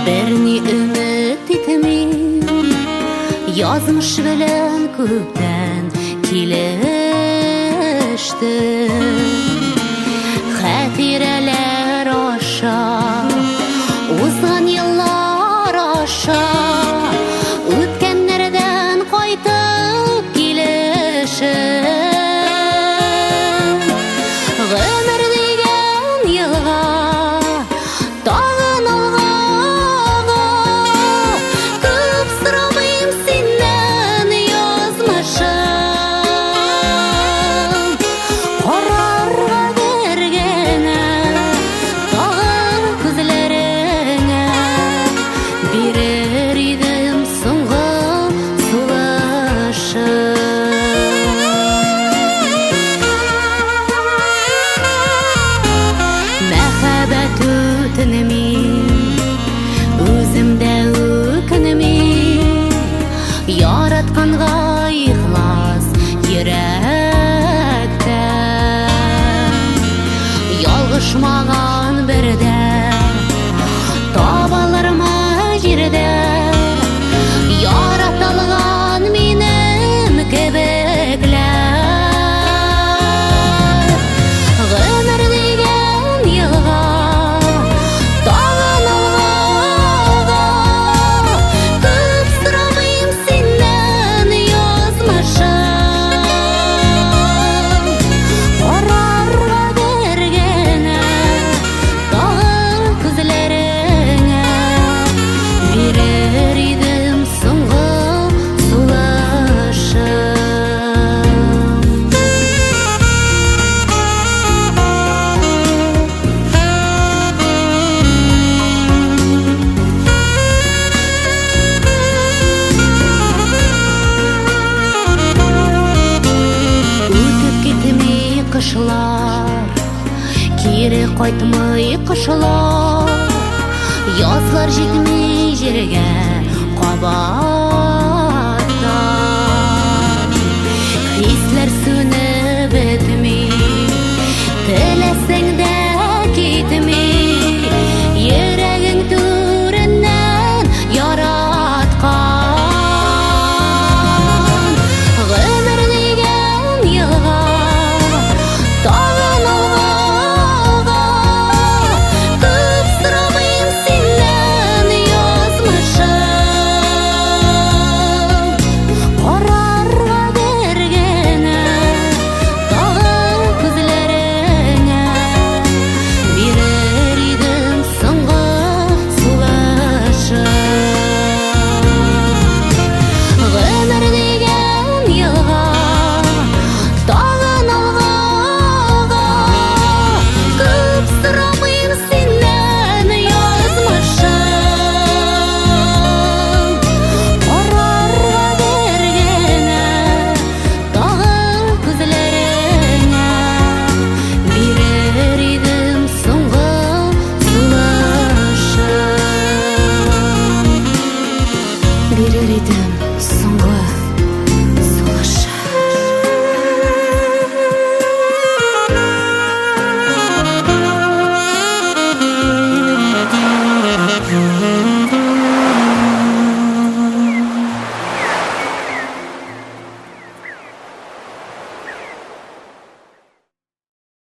Берни өмет итмим, язмыш белән күптән килештем. Хатирәләр аша, узган еллар аша, үткәннәрдән кайтып килешем. Гомер дигән елга тагын алга ага, күп сорамыйм синнән, язмышым. Карарга бер генә тагын күзләреңә бирер идем соңгы сулышым. Мәхәббәт үтенми, үзем дә үкенми, яратканга ихлас йөрәктән. Ялгышмаган бердә, табалырмы җирдә, яратылган минем кебекләр. Гомер дигән елга тагын алга ага, күп сорамыйм синнән, язмышым. Карарга бер генә тагын күзләреңә бирер идем соңгы сулышым. Үтеп китми кышлар, кире кайтмый кошлар, язлар җитми җиргә кабат.